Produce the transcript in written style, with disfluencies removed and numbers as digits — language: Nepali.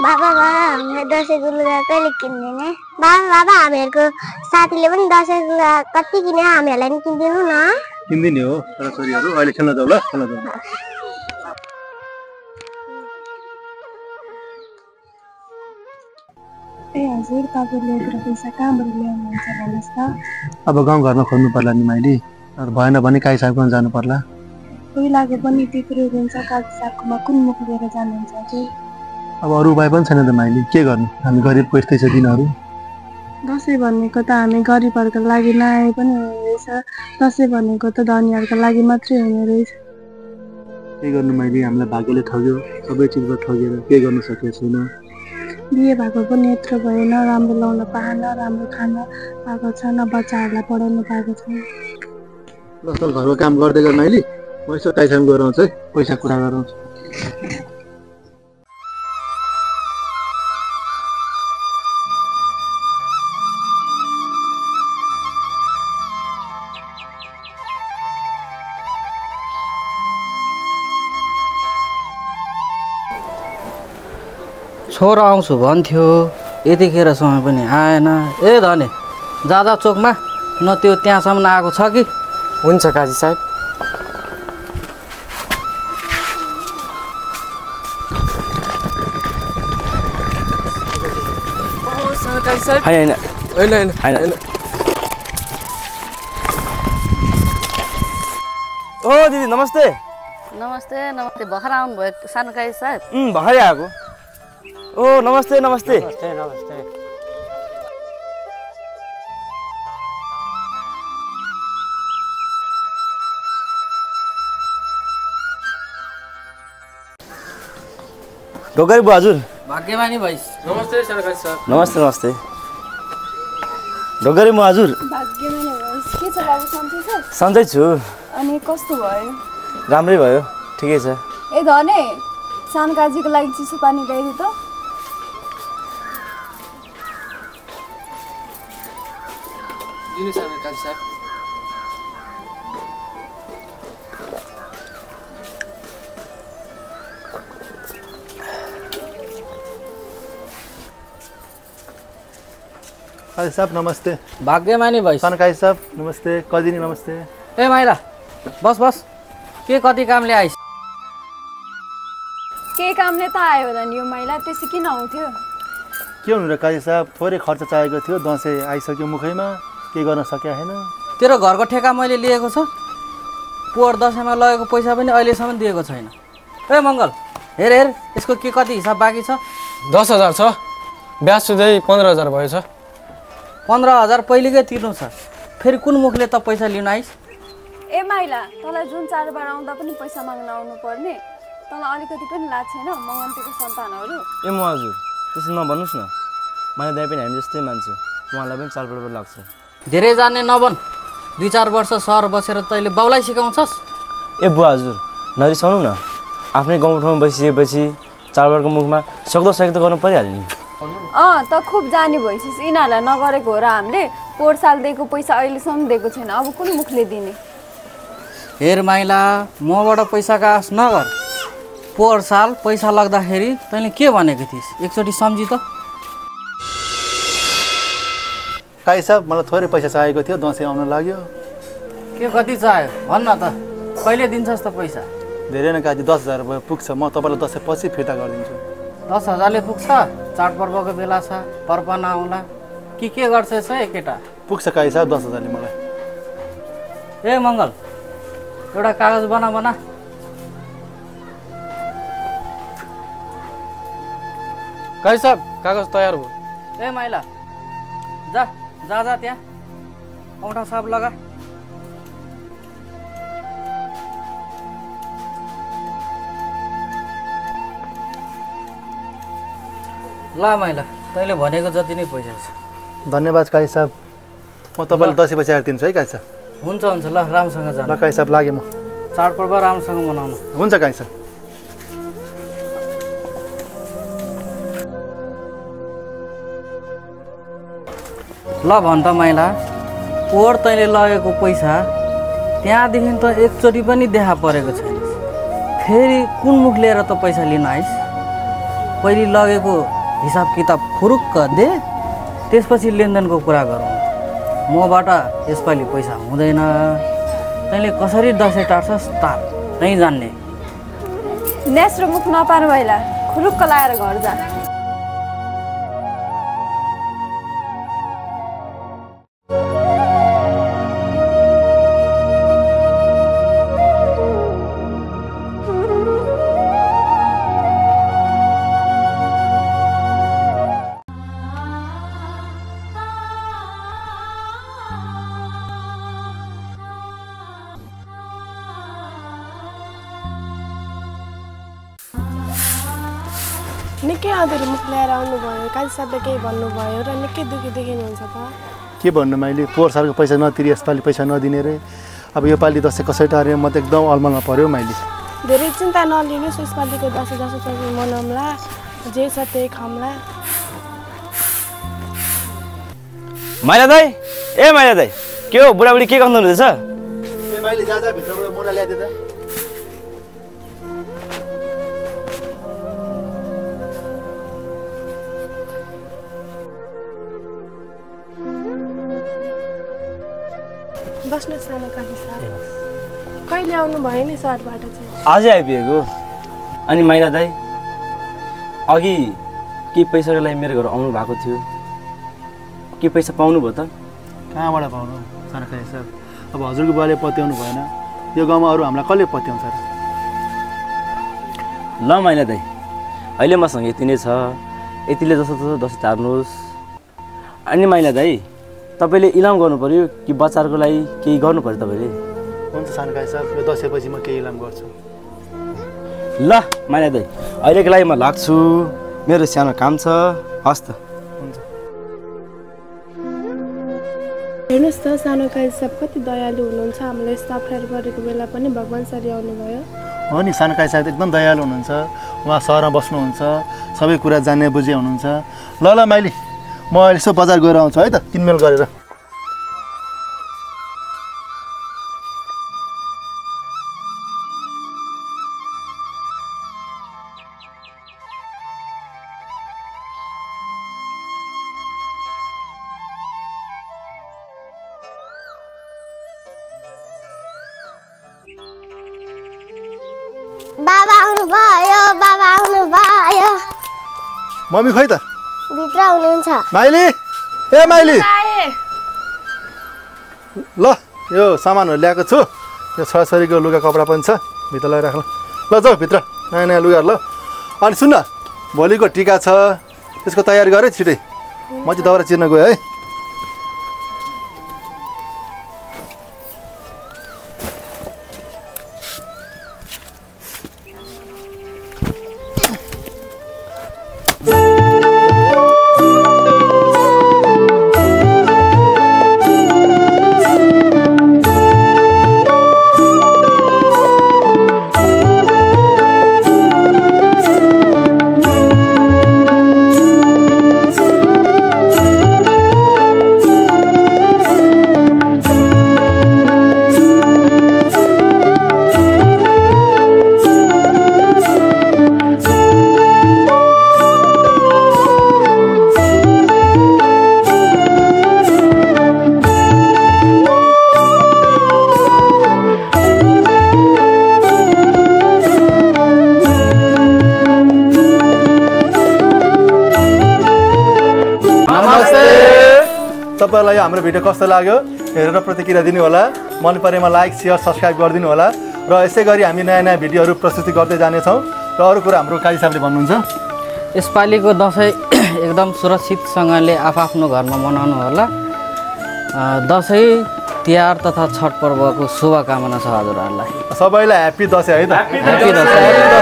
बाबा हामीलाई दसैँको लुगा कहिले किनिदिने? बाबा हामीहरूको साथीले पनि दसैँको लुगा कति किन्यो हामीहरूलाई पनि किनिदिनु न। किनिदिने हो छोराछोरीहरू अहिले खेल्न जाऊ ल खेल्न जाऊ। हजुर तपाईँले यत्रो पैसा कहाँबाट ल्याउनुहुन्छ भन्नुहोस् त। अब गाउँघरमा खोज्नु पर्ला नि माइली, भएन भने काई साहबकोमा जानु पर्ला। पहिलाको पनि त्यत्रो हुन्छ, काजी साहबकोमा कुन मुख लिएर जानुहुन्छ चाहिँ? अब अरू उपाय पनि छैन त माइली, के गर्नु, हामी गरिबको यस्तै छ दिनहरू। दसैँ भनेको त हामी गरिबहरूको लागि नआए पनि हुने रहेछ, दसैँ भनेको त धनीहरूको लागि मात्रै हुने रहेछ। के गर्नु माइली, हामीलाई भाग्यले ठग्यो, सबै चिजबाट ठगेर के गर्न सकेको छैन। बिहे भएको पनि यत्रो भयो, न राम्रो लाउन पाएन, न राम्रो खान पाएको छ, न बच्चाहरूलाई पढाउनु पाएको छ। ल चल घरको काम गर्दै गर माइली, म यसो काइसँग गएर आउँछु है, पैसा कुरा गराउँछु। छोरा आउँछु भन्थ्यो, यतिखेरसम्म पनि आएन। ए धने जाँदा चोकमा न त्यो त्यहाँसम्म आएको छ कि? हुन्छ काजी साहब। ओ दिदी नमस्ते। नमस्ते नमस्ते। भर्खर आउनुभयो सानो काजी साहब? भर्खरै आएको। ओ नमस्ते नमस्ते। नमस्ते नमस्ते। ढोकरी बुवा हजुर। भाग्यमानी भाइ। नमस्ते सरकारी साहब। नमस्ते नमस्ते। ढोकरी म हजुर। भाग्यमानी भइस। के छ बाबु, सन्चै छ? सन्चै छु। अनि कस्तो भयो? राम्रै भयो, ठिकै छ। ए धने सानो काजीको लागि चिसो पानी ल्याइदियो त। काजी साहब नमस्ते। भाग्यमानी भाइ। सानो काजी साहब नमस्ते। कजिनी नमस्ते। ए माइला बस बस, के कति कामले आइस? के कामले त आयो होला नि यो महिला, त्यसै किन आउँथ्यो? के हुनु र काजी साहब, थोरै खर्च चाहिएको थियो, दसैँ आइसक्यो मुखैमा, के गर्न सकेको छैन। तेरो घरको ठेका मैले लिएको छ, पोहोर दसैँमा लगेको पैसा पनि अहिलेसम्म दिएको छैन। ए मङ्गल हेर हेर, यसको के कति हिसाब बाँकी छ? 10,000 छ, ब्याज सुझै 15,000 भयो छ। 15,000 पहिलेकै तिर्नु छ, फेरि कुन मुखले त पैसा लिन आइस? ए माइला, तँलाई जुन चाडबाड आउँदा पनि पैसा माग्न आउनु पर्ने, तँलाई अलिकति पनि लाज छैन? मगन्तीको सन्तानहरू। ए म हजुर त्यसो नभन्नुहोस् न, मैले दाइ पनि हामी जस्तै मान्छे, उहाँलाई पनि चालबाड लाग्छ। धेरै जान्ने नबन, 2-4 वर्ष सहर बसेर तैँले बाउलाई सिकाउँछस्? ए बुवा हजुर नरिसाउनु न, आफ्नै गाउँठाउँमा बसिएपछि चाडबाडको मुखमा सक्दो सकेको त गर्नु परिहाल्यो नि। त खुब जाने भइसक्यो, यिनीहरूलाई नगरेको हो र हामीले पोहोर साल दिएको पैसा अहिलेसम्म दिएको छैन, अब कुन मुखले दिने? हेर माइला, मबाट पैसाको आश नगर। पोहोर साल पैसा लाग्दाखेरि तैँले के भनेको थिइस्, एकचोटि सम्झी त। काजी साहब मलाई थोरै पैसा चाहिएको थियो, दसैँ आउन लाग्यो। के कति चाहियो भन्न त, कहिले दिन्छस् त पैसा? धेरै न काजी, 10,000 रुपियाँ पुग्छ, म तपाईँलाई दसैँ पछि फिर्ता गरिदिन्छु। 10,000ले पुग्छ? चाडपर्वको बेला छ, पर्व नआउला के गर्छस् है केटा? पुग्छ काजी साहब 10,000ले मलाई। ए मङ्गल एउटा कागज बना। काजी साहब कागज तयार भयो। ए माइला जा त्यहाँ औँठा साप लगा। ल माइला, तैँले भनेको जति नै पैसा छ। धन्यवाद काजी साहब, म तपाईँलाई दसैँ पछि आएर दिन्छु है काजी साहब। हुन्छ ल, राम्रोसँग जानु। ल काजी साहब लागेँ म। चाडपर्व राम्रोसँग मनाउनु। हुन्छ काजी साहब। ल भन त माइला, पोहोर तैँले लगेको पैसा त्यहाँदेखि त एकचोटि पनि देखा परेको छैन, फेरि कुन मुख लिएर त पैसा लिन आइस? पहिले लगेको हिसाब किताब फुरुक्क दे, त्यसपछि लेनदेनको कुरा गरौँ। मबाट यसपालि पैसा हुँदैन। तैँले कसरी दसैँ टार्छस् तार, तैँ जान्ने। नेस र मुख नपार भइला खुरुक्क लगाएर घर जा। निकै अधुरो मुख ल्याएर आउनुभयो, काजी साहबले केही भन्नुभयो र निकै दुःखी देखिनुहुन्छ त। के भन्नु, मैले पोहोर सालको पैसा नतिरी यसपालि पैसा नदिने रे। अब योपालि दसैँ कसरी टार्यो, म त एकदम अलमलमा पऱ्यो मैले। धेरै चिन्ता नलिनुहोस्, यसपालिको दसैँ जसरी मनाउँला, जे छ त्यही खाउँला। माइला दाई, ए माइला दाई, के हो बुढाबुढी के गर्नु हुँदैछ? ए मैले जा भित्रबाट मोरा ल्याइदिए त। बस्नु सानो काजी साहब, कहिले आउनुभयो नि सहरबाट चाहिँ? आजै आइपुगेको। अनि माइला दाई, अघि के पैसाको लागि मेरो घर आउनु भएको थियो, के पैसा पाउनु भयो त? कहाँबाट पाउनु सानो काजी साहब? अब हजुरको बुवाले पत्याउनु भएन, यो गाउँमा अरू हामीलाई कसले पत्याउँछ र? ल माइला दाई, अहिले मसँग यति नै छ, यतिले जस्तो तस्तो दसैँ टार्नुहोस्। अनि माइला दाई, तपाईँले इलाम गर्नु पर्यो कि बच्चाहरूको लागि केही गर्नु पर्यो तपाईँले? हुन्छ सानो काजी साहब, यो दसैँपछि म केही इलाम गर्छु। ल माइला दाई, अहिलेको लागि म लाग्छु, मेरो सानो काम छ। हस् त। हुन्छ। हेर्नुहोस् त सानो काजी साहब कति दयालु हुनुहुन्छ, हामीलाई यस्तो अप्ठ्यारो परेको बेला पनि भगवान् सरी आउनुभयो। हो नि, सानो काजी साहब एकदम दयालु हुनुहुन्छ। उहाँ सहरमा बस्नुहुन्छ, सबै कुरा जान्ने बुझे हुनुहुन्छ। ल ल माइली, म अहिले यसो बजार गएर आउँछु है त, किनमेल गरेर। बाबा आउनुभयो, बाबा आउनुभयो। मम्मी खोइ त? भित्र हुनुहुन्छ। माइली, ए माइली, ल यो सामानहरू ल्याएको छु। यो छोराछोरीको लुगा कपडा पनि छ, भित्र लगाइराख। ल जाऊ भित्र, नयाँ नयाँ लुगाहरू। ल अनि सुन न, भोलिको टिका छ, त्यसको तयारी गर है छिटै। म चाहिँ दौरा चिर्न गएँ है। तपाईँलाई हाम्रो भिडियो कस्तो लाग्यो हेरेर प्रतिक्रिया दिनु होला। मन परेमा लाइक शेयर सब्स्क्राइब गरिदिनु होला। र यसै गरी हामी नयाँ नयाँ भिडियोहरू प्रस्तुति गर्दै जानेछौँ। र अरू कुरा हाम्रो काजी साहबले भन्नुहुन्छ, यसपालिको दसैँ एकदम सुरक्षितसँगले आफ्नो घरमा मनाउनु होला। दसैँ तिहार तथा छठ पर्वको शुभकामना छ हजुरहरूलाई। सबैलाई ह्याप्पी दसैँ है त। ह्याप्पी दसैँ।